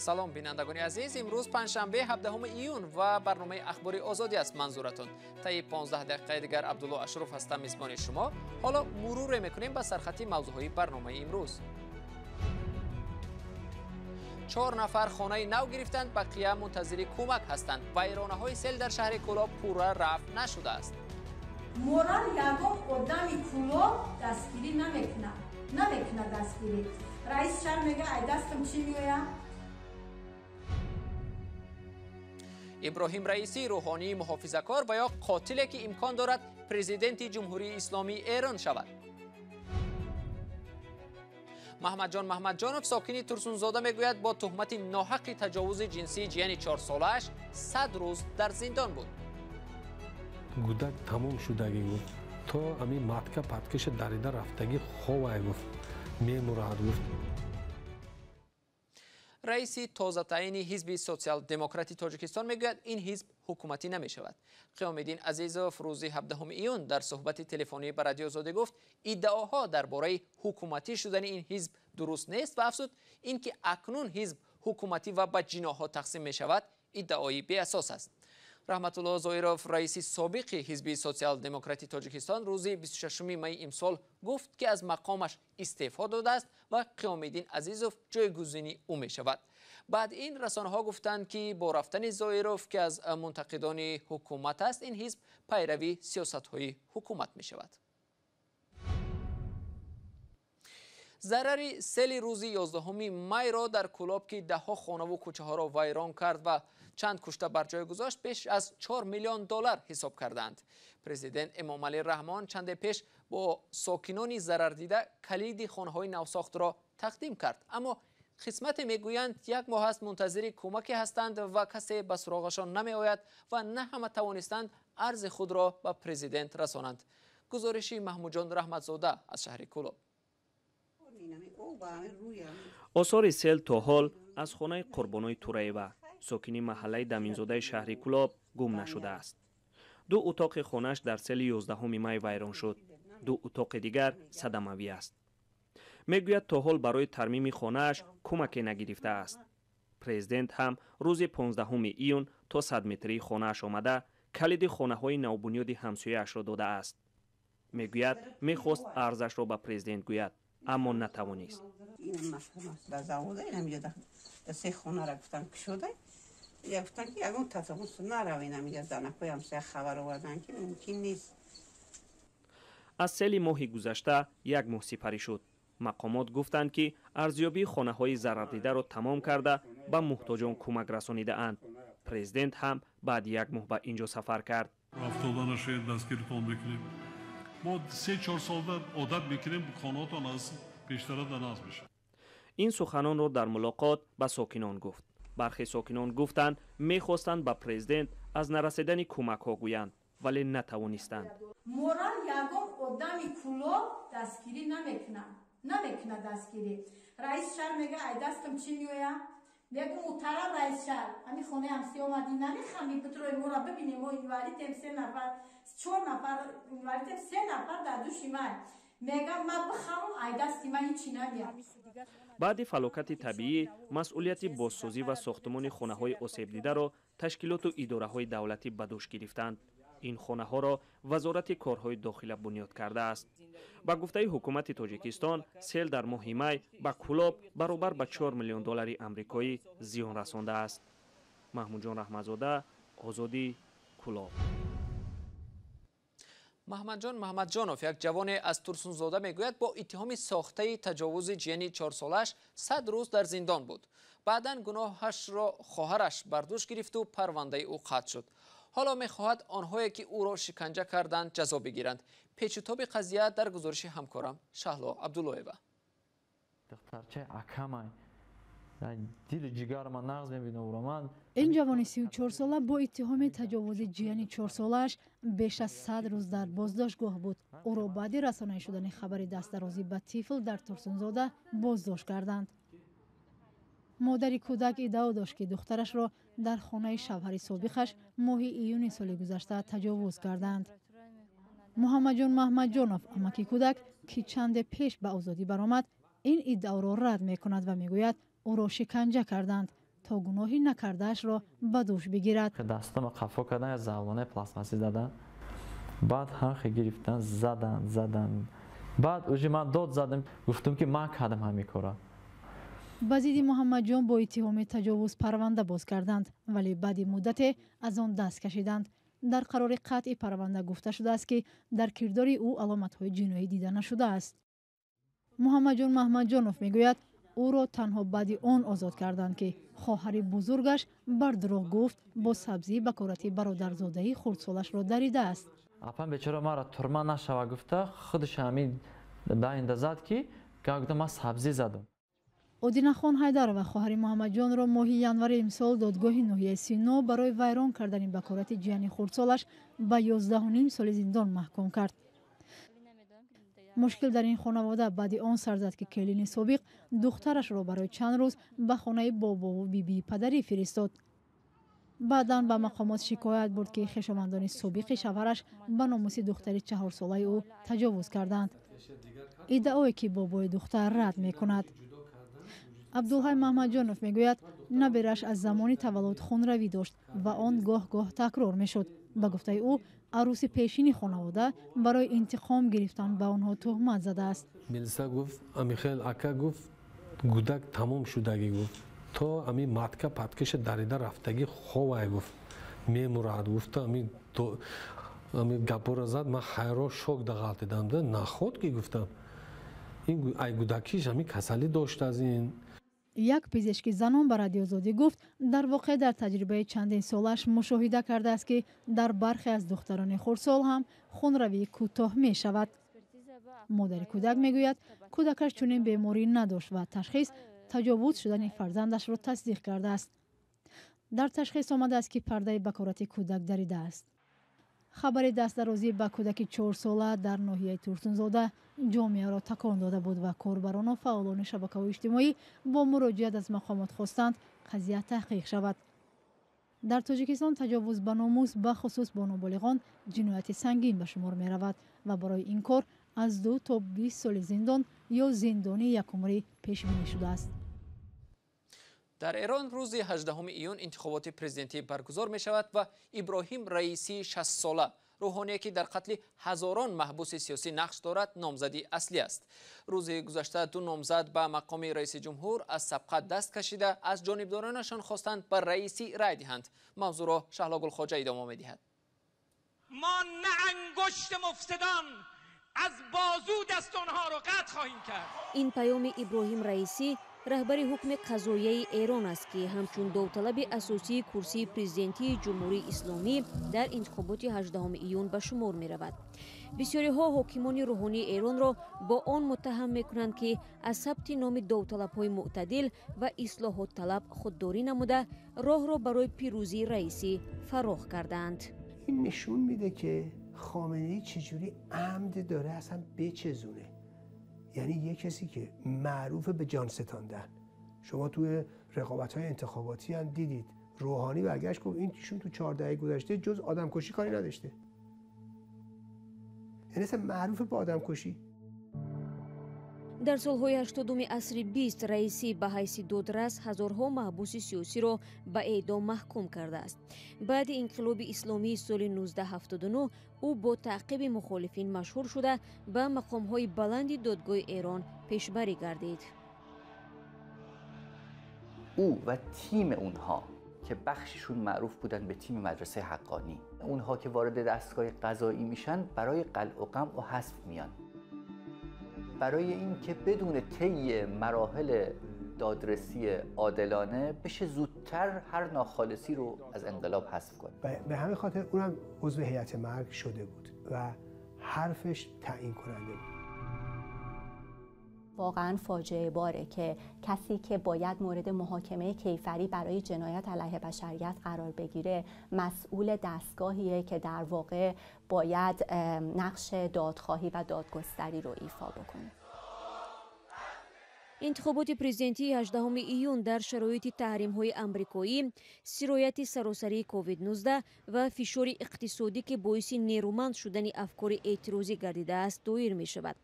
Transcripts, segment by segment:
Салом, бинандагони азиз. Имрӯз панҷшанбе, 17 июн ва барномаи Ахбори Озодӣ аст манзуратон. Таи 15 дақиқаи дигар Абдулло Ашуров ҳастам мизбони шумо. Ҳоло муруре мекунем ба сархати мавзӯъҳои барномаи имрӯз. 4 нафар хонаи нав гирифтанд, бақия мунтазири кӯмак ҳастанд. Вайронаҳои сел дар шаҳри Кӯлоб пурра рафт нашудааст. Морал ягон одами Кӯлоб дастгирӣ намекунад. Намекунад дастгирӣ. Раис шаҳр мега, ай дастам чӣ меояд? Иброҳим Раисӣ, рӯҳонии муҳофизакор ва ё қотиле ки имкон дорад президенти Ҷумҳурии Исломии Эрон шавад. Маҳмадҷон Маҳмадҷонов, сокини Турсунзода, мегӯяд бо туҳмати ноҳаққи таҷовузи ҷинсии ҷияни 4-солааш 100 рӯз дар зиндон буд. Гудак тамом шудагӣ гуфт, то ами матка паткаша дарида рафтагӣ ховай гуфт, мемурад гуфт. Раиси тозатаъини ҳизби Социал-демократи Тоҷикистон мегӯяд, ин ҳизб ҳукуматӣ намешавад. Қиёмиддин Азизов рӯзи 17 июн дар суҳбати телефонӣ ба Радио Озодӣ гуфт, иддаоҳо дар бораи ҳукуматӣ шудани ин ҳизб дуруст нест ва афзуд, ин ки акнун ҳизб ҳукуматӣ ва ба ҷиноҳҳо тақсим мешавад, иддаои беасос аст. Раҳматулло Зоиров, раиси собиқи ҳизби Социал-демократи Тоҷикистон, рӯзи 26 майи имсол гуфт, ки аз мақомаш истеъфо додааст ва Қиёмиддин Азизов ҷойгузини ӯ мешавад. Баъд ин расонаҳо гуфтанд, ки бо рафтани Зоиров, ки аз мунтақидони ҳукумат аст, ин ҳизб пайрави сиёсатҳои ҳукумат мешавад. Зарари сели рӯзи 11 майро дар Кӯлоб, ки даҳҳо хонаву кӯчаҳоро вайрон кард ва чанд кушта бар ҷой гузошт, беш аз 4 миллион доллар ҳисоб карданд. Президент Эмомалӣ Раҳмон чанде пеш бо сокинони зарардида калиди хонаҳои навсохтро тақдим кард. Аммо қисмате мегӯянд, як моҳ аст мунтазири кӯмаке ҳастанд ва касе ба суроғашон намеояд ва на ҳама тавонистанд арзи худро ба президент расонанд. Гузориши Маҳмудҷон Раҳматзода аз шаҳри Кӯлоб. Осори сел то ҳол аз хонаи Қурбонои Тураева, сокини маҳаллаи Даминзодаи шаҳри Кӯлоб, гум нашудааст. 2 утоқи хонааш дар сели 11 май вайрон шуд. 2 утоқи дигар садамавӣ аст. Мегӯяд, то ҳол барои тармими хонааш кӯмаке нагирифтааст. Президент ҳам рӯзи 15 июн то 100 метрии хонааш омада, калиди хонаҳои навбунёди ҳамсояашро додааст. Мегӯяд, мехост арзашро ба президент гӯяд, аммо натавонист. Аз сели моҳи гузашта як моҳ сипарӣ шуд. Мақомот гуфтанд, ки арзёбии хонаҳои зарардидаро тамом карда, ба муҳтоҷон кӯмак расонидаанд. Президент ҳам баъди як моҳ ба ин ҷо сафар кард. Мо 3-4 солда одат мекунем, хонаотон аз пештара даназ мешавад. Ин суханонро дар мулоқот ба сокинон гуфт. Бархе сокинон гуфтанд, мехостанд ба президент аз нарасидани кӯмакҳо гӯянд, вале натавонистанд. Морал ягон одами Кӯлоб дастгирӣ намекунад. Намекунад дастгирӣ. Раис шаҳр мега, ай дастам чӣ меояд? Мегӯ, муҳтарам раис шаҳр, ҳамин хонаи ҳамсоя омадӣ, намехами путрои моро бибинем, мо инвалидем, 3 нафар, 4 нафар инвалидем, 3 нафар дар души ман. Мегам, ман бихамам, ай дасти ман ҳичи намеяд. Баъди фалокати табиӣ масъулияти бозсозӣ ва сохтмони хонаҳои осебдидаро ташкилоту идораҳои давлатӣ ба дӯш гирифтанд. Ин хонаҳоро Вазорати корҳои дохила бунёд кардааст. Ба гуфтаи ҳукумати Тоҷикистон, сел дар моҳи май ба Кӯлоб баробар ба 4 миллион доллари амрикоӣ зиён расондааст. Маҳмудҷон Раҳматзода, Озодӣ, Кӯлоб. Маҳмадҷон Маҳмадҷонов, як ҷавоне аз Турсунзода, мегӯяд, бо иттиҳоми сохтаи таҷовузи ҷияни 4-солааш 100 рӯз дар зиндон буд. Баъдан гуноҳашро хоҳараш бар дӯш гирифту парвандаи ӯ қатъ шуд. Ҳоло мехоҳад онҳое ки ӯро шиканҷа карданд ҷазо бигиранд. Печутоби қазия дар гузориши ҳамкорам Шаҳло Абдуллоева. Ин ҷавони 34-сола бо иттиҳоми таҷовузи ҷияни 4-солааш беш аз 100 рӯз дар боздоштгоҳ буд. Ӯро баъди расонаӣ шудани хабари дастдарозӣ ба тифл дар Турсунзода боздошт карданд. Модари кӯдак иддао дошт, ки духтарашро дар хонаи шавҳари собиқаш моҳи июни соли гузашта таҷовуз карданд. Муҳаммадҷон Маҳмадҷонов, амаки кӯдак, ки чанде пеш ба озодӣ баромад, ин иддаоро рад мекунад ва мегӯяд, ӯро шиканҷа карданд. То гуноҳи накардаашро ба дӯш бигирад. Дастама қафо кардан, я завлонаи пластмассӣ задан, баъд ҳамхе гирифтан, задан, задан. Баъд уже ман дод задам, гуфтам, ки ман кардам ҳамин кора. Ба зидди Муҳаммадҷон бо иттиҳоми таҷовуз парванда боз карданд, вале баъди муддате аз он даст кашиданд. Дар қарори қатъи парванда гуфта шудааст, ки дар кирдори ӯ аломатҳои ҷиноӣ дида нашудааст. Муҳаммадҷон Маҳмадҷонов мегӯяд, ӯро танҳо баъди он озод карданд, ки хоҳари бузургаш бар дурӯғ гуфт, бо сабзӣ бакорати бародарзодаи хурдсолашро даридааст. Апам бечора маро турма нашава гуфта, худаш ҳамин даинда зад, ки гуфта, ман сабзӣ задам. Одинахон Ҳайдарова, хоҳари Муҳаммадҷонро, моҳи январи имсол додгоҳи ноҳияи Сино барои вайрон кардани бакорати ҷияни хурдсолаш ба 11,5 соли зиндон маҳкум кард. Мушкил дар ин хонавода баъди он сар зад, ки келини собиқ духтарашро барои чанд рӯз ба хонаи бобову бибии падарӣ фиристод. Баъдан ба мақомот шикоят бурд, ки хешовандони собиқи шавҳараш ба номуси духтари 4-солаи ӯ таҷовуз карданд, иддаое ки бобои духтар рад мекунад. Абдулҳай Маҳмадҷонов мегӯяд, набераш аз замони таваллуд хунравӣ дошт ва он гоҳ-гоҳ такрор мешуд. Ба гуфтаи ӯ, арӯси пешини хонавода барои интиқом гирифтан ба онҳо туҳмат задааст. Милиса гуфт, амихел ака гуфт, гудак тамом шудагӣ гуфт, то ами матка паткаша дарида рафтагӣ ховай гуфт, мемурад гуфта, ами гапора зад. Ман хайрон, шок дағалтидам, да наход ки гуфтам, ин ай гудакиш ами касалӣ дошт аз ин. Як пизишки занон ба Радиозодӣ гуфт, дар воқеъ дар таҷрибаи чандин солаш мушоҳида кардааст, ки дар бархе аз духтарони хурдсол ҳам хунравии кӯтоҳ мешавад. Модари кӯдак мегӯяд, кӯдакаш чунин беморӣ надошт ва ташхис таҷовуз шудани фарзандашро тасдиқ кардааст. Дар ташхис омадааст, ки пардаи бакорати кӯдак даридааст. Хабари дастдарозӣ ба кӯдаки 4-сола дар ноҳияи Турсунзода ҷомеаро такон дода буд ва корбарону фаъолони шабакаҳои иҷтимоӣ бо муроҷиат аз мақомот хостанд, қазия таҳқиқ шавад. Дар Тоҷикистон таҷовуз ба номус, бахусус бо ноболиғон, ҷинояти сангин ба шумор меравад ва барои ин кор аз 2 то 20 соли зиндон ё зиндони якумрӣ пешбинӣ шудааст. Дар Эрон рӯзи 18 июн интихоботи президентӣ баргузор мешавад ва Иброҳим Раисии 60-сола, рӯҳоние ки дар қатли ҳазорон маҳбуси сиёсӣ нақш дорад, номзади аслӣ аст. Рӯзи гузашта ду номзад ба мақоми раиси ҷумҳур аз сабқат даст кашида, аз ҷонибдоронашон хостанд, ба Раисӣ рай диҳанд. Мавзӯъро Шаҳлогулхоҷа идома медиҳад. Мо на ангушт муфсидон аз бозу даст онҳоро қатъ хоҳем кард. Ин паёми Иброҳим Раисӣ, раҳбари ҳукми қазоияи Эрон аст, ки ҳамчун довталаби асосии курсии президентии Ҷумҳурии Исломӣ дар интихоботи 18 июн ба шумор меравад. Бисёриҳо ҳокимони рӯҳонии Эронро бо он муттаҳам мекунанд, ки аз сабти номи довталабҳои мӯътадил ва ислоҳотталаб худдорӣ намуда, роҳро барои пирӯзии Раисӣ фарох кардаанд. Ин нишон میده که خامنه‌ای چجوری عمد داره اصلا بچزونه. یعنی یه کسی که معروف به جان ستاندن، شما توی رقابت های انتخاباتی هم دیدید، روحانی برگشت گفت این ایشون تو 4 دهه گذشته جز آدمکشی کاری نداشته، یعنی اصلا معروف به آدمکشی. Дар солҳои 80-уми асри бист Раисӣ ба ҳайси додрас ҳазорҳо маҳбуси сиёсиро ба эъдом маҳкум кардааст. Баъди инқилоби исломии соли 1979 ӯ бо таъқиби мухолифин машҳур шуда, ба мақомҳои баланди додгоҳи Эрон пешбарӣ гардид. او و تیم اونها که بخشیشون معروف بودن به تیم مدرسه حقانی، اونها که وارد دستگاه قضایی میشن، برای قلع و قمع و حذف میان، برای اینکه بدون طی مراحل دادرسی عادلانه بشه زودتر هر ناخالصی رو از انقلاب حذف کنه. به همین خاطر اونم عضو هیئت مرگ شده بود و حرفش تعیین کننده بود. واقعا فاجعه باره که کسی که باید مورد محاکمه کیفری برای جنایت علیه بشریت قرار بگیره، مسئول دستگاهیه که در واقع باید نقش دادخواهی و دادگستری رو ایفا بکنه. Интихоботи президентии 18 июн дар шароити таҳримҳои амрикоӣ, сирояти саросарии COVID-19 ва фишори иқтисодӣ, ки боиси нерӯманд шудани афкори эътирозӣ гардидааст, доир мешавад.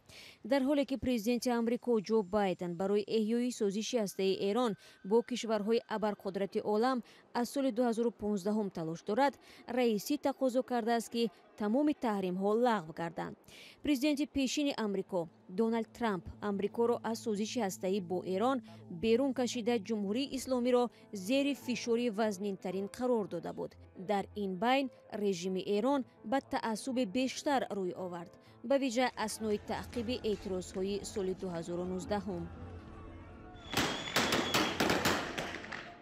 Дар ҳоле ки президенти Амрико Ҷо Байден барои эҳёи созиши ҳастаи Эрон бо кишварҳои абарқудрати олам аз соли 2015 талош дорад, Раисӣ тақозо кардааст, ки тамоми таҳримҳо лағв гарданд. Президенти пешини Амрико Доналд Трамп Амрикоро аз созиши ҳастаӣ бо Эрон берун кашида, Ҷумҳурии Исломиро зери фишори вазнинтарин қарор дода буд. Дар ин байн режими Эрон ба таассуби бештар рӯй овард, ба вижа аснои таъқиби эътирозҳои соли 2019.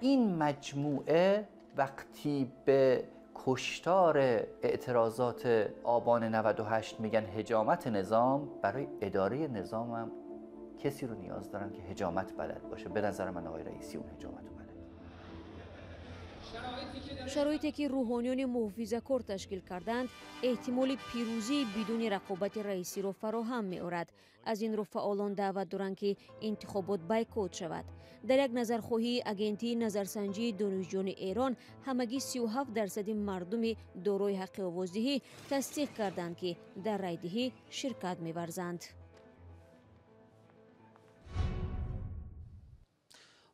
این مجموعه وقتی به کشتار اعتراضات آبان 98 میگن حجامت نظام، برای اداره نظام هم کسی رو نیاز دارن که حجامت بلد باشه. به نظر من آقای رئیسی اون حجامت رو بلد. Шароите ки рӯҳониёни муҳофизакор ташкил карданд, эҳтимоли пирӯзии бидуни рақобати Раисиро фароҳам меорад. Аз ин рӯ фаъолон даъват доранд, ки интихобот бойкот шавад. Дар як назархоҳии агентии назарсанҷии донишҷӯёни Эрон ҳамагӣ 37% мардуми дорои ҳаққи овоздиҳӣ тасдиқ карданд, ки дар райдиҳӣ ширкат меварзанд.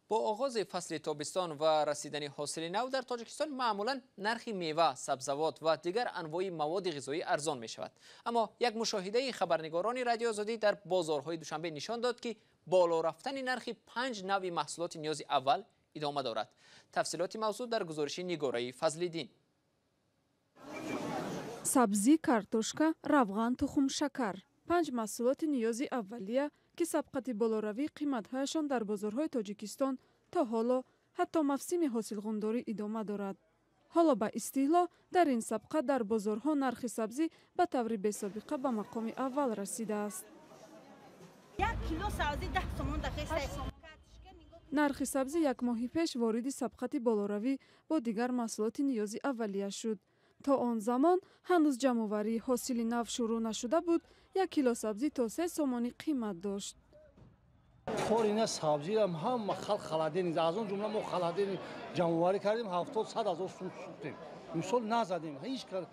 Бо оғози фасли тобистон ва расидани ҳосили нав дар Тоҷикистон маъмулан нархи мева, сабзавот ва дигар анвои маводи ғизоӣ арзон мешавад. Аммо як мушоҳидаи хабарнигорони Радиои Озодӣ дар бозорҳои Душанбе нишон дод, ки боло рафтани нархи 5 навъи маҳсулоти ниёзи аввал идома дорад. Тафсилоти мавзӯъ дар гузориши Нигораи Фазлиддин. Сабзӣ, картошка, равған, тухм, шакар. 5 маҳсулоти ниёзи аввалия, ки сабқати болоравии қиматҳояшон дар бозорҳои Тоҷикистон то ҳоло ҳатто мавсими ҳосилғундорӣ идома дорад. Ҳоло ба истилоҳ дар ин сабқа дар бозорҳо нархи сабзӣ ба таври бесобиқа ба мақоми аввал расидааст. Нархи сабзӣ як моҳи пеш вориди сабқати болоравӣ бо дигар маҳсулоти ниёзи аввалия шуд. То он замон ҳанӯз ҷамъоварии ҳосили нав шурӯъ нашуда буд, 1 кило сабзӣ то 3 сомонӣ қимат дошт. Кор ина сабзиам ҳама халқ халадени, аз он ҷумла мо халадени ҷамъоварӣ кардем, 70-100 ҳазор сум сӯхтем. Имсол назадем, ҳеҷ кар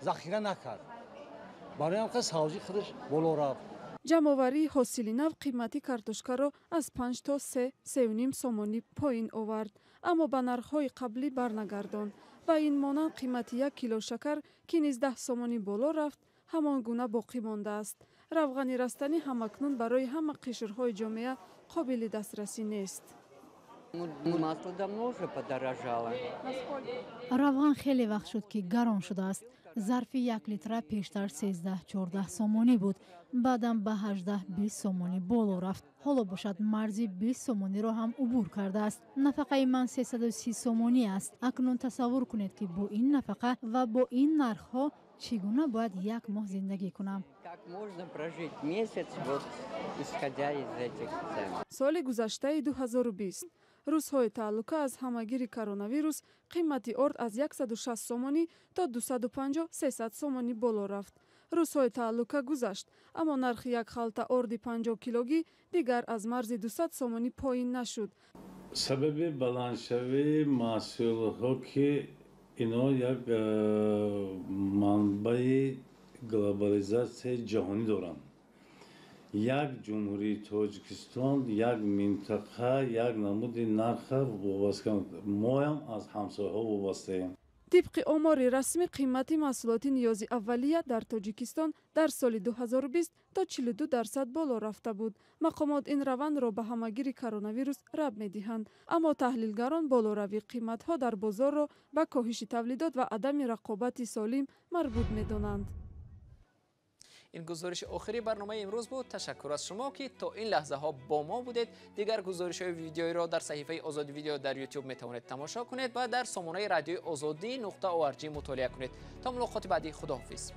захира накард. Барои ҳам сабзӣ худаш боло рафт. Ҷамъоварии ҳосили нав қимати картошкаро аз 5 то 3-3,5 сомонӣ поин овард, аммо ба нархҳои қаблӣ барнагардонд. Ба ин монанд қимати 1 кило шакар, ки низ 10 сомонӣ боло рафт, ҳамон гуна боқӣ мондааст. Равғани растанӣ ҳамакнун барои ҳама қишрҳои ҷомеа қобили дастрасӣ нест. Равған хеле вақт шуд, ки гарон шудааст. Зарфи 1 литра пештар 13-14 сомонӣ буд, баъдан ба 18-20 сомонӣ боло рафт. Ҳоло бошад марзи 20 сомониро ҳам убур кардааст. Нафақаи ман 330 сомонӣ аст. Акнун тасаввур кунед, ки бо ин нафақа ва бо ин нархҳо чӣ гуна бояд як моҳ зиндагӣ кунам. Соли гузаштаи 2020 рӯзҳои тааллука аз ҳамагири коронавирус қимати орд аз 160 сомонӣ то 250-300 сомонӣ боло рафт. Рӯзҳои тааллука гузашт, аммо нархи як халта орди 50 килогӣ дигар аз марзи 200 сомонӣ поин нашуд. Сабаби баландшавии маҳсулотҳо, ки ино як манбаи глобализатсияи ҷаҳонӣ доранд. Як Ҷумҳурии Тоҷикистон, як минтақа, як намуди нарха вобаста, моям аз ҳамсояҳо вобастаем. Тибқи омори расмӣ, қимати маҳсулоти ниёзи аввалия дар Тоҷикистон дар соли 2020 то 42% боло рафта буд. Мақомот ин равандро ба ҳамагири коронавирус рабт медиҳанд, аммо таҳлилгарон болоравии қиматҳо дар бозорро ба коҳиши тавлидот ва адами рақобати солим марбут медонанд. Ин гузориши охири барномаи имрӯз буд. Ташаккур аз шумо, ки то ин лаҳзаҳо бо мо будед. Дигар гузоришҳои видеоиро дар саҳифаи Озодӣ видео дар YouTube метавонед тамошо кунед ва дар сомонаи радиои озодӣ.org мутолиа кунед. То мулоқоти баъдӣ, худоҳофиз.